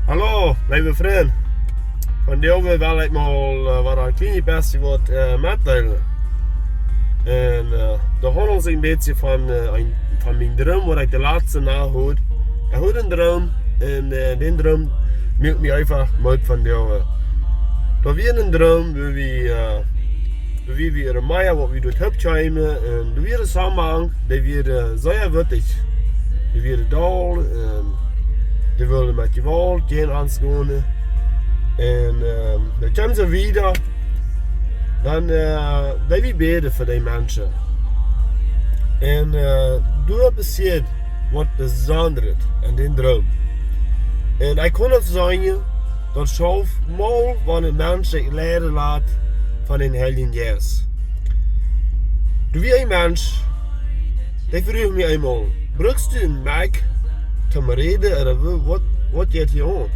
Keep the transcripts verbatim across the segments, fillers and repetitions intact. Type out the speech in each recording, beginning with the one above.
Hallo, leewe Frind. Vondoag well ekj mol, äh, waut een kjlien bät waut, äh, metdeelen. Un, äh, daut haundelt sikj een bät von, äh, een, von mienen Droom, waut ekj de latste Nacht haud. Ekj haud een Droom un, äh, dän Droom muak mie eefach Moot vondoag. Daut wia een Droom, wua wie, äh, wua wie wieren mea, waut wie doa opp kjeemen. Un doa wia een Samang, dee wia, äh, sea wichtich. Dee wia doll, un dee wullen met Jewault jäajen ons gonen. Un, ähm, dan kjeemen see wieda. Dan, äh, deed wie bäden fa dee Menschen. Un, äh, doa passieed waut Besondret en dän Droom. Un ekj kunn daut sajen, daut schauft mol, wan een Mensch sikj leiden lat von dän Heiljen Jeist. Doa wia een Mensch, dee fruach mie eemol: "Brukst du een Mic toom räden, ooda wa-, waut, waut jeit hia aun?"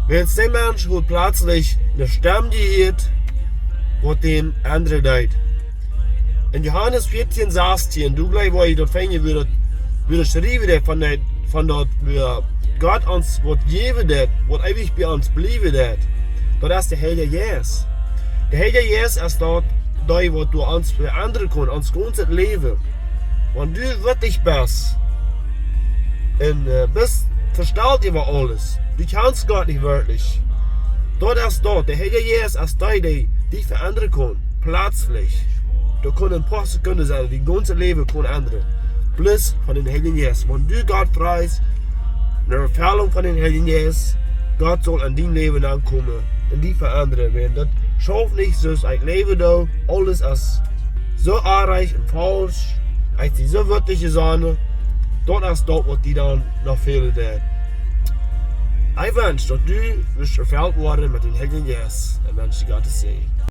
Wiels dee Mensch haud pletslich eene Stemm jehieet, waut dän endren deed. En Johanes vieetieen sastieen, doa jlikj wua jie daut finjen, wua daut, wua daut schriewen deit von daut, von daut, wua Gott ons waut jäwen deit, waut eewich bie ons bliewen deit. Daut es de Heilje Jeist. De Heilje Jeist es daut, dee waut doa ons veendren kaun, ons gaunzet Läwen. Wan du wichtich best un, äh, best vestalt äwa aules, du kjanst Gott nich werkjlich. Daut es daut, de Heilje Jeist es dee, dee die veendren kaun, pletslich. Daut kaun een poa Sekunden sennen, dien gaunzet Läwen kaun endren. Bloos von dän Heiljen Jeist. Wan du Gott fruachst, eene Erfellunk von dän Heiljen Jeist, Gott saul en dien Läwen aunkomen un die veendren. Wiels daut schauft nich soo aus ekj läwen doo, aules es soo oajalich un faulsch, aus dee soo wichtich sent, daut es daut, waut die dan noch fälen deit. Ekj wensch, daut du woascht erfellt woaren met dän Heiljen Jeist un wensch die Gottes Säajen.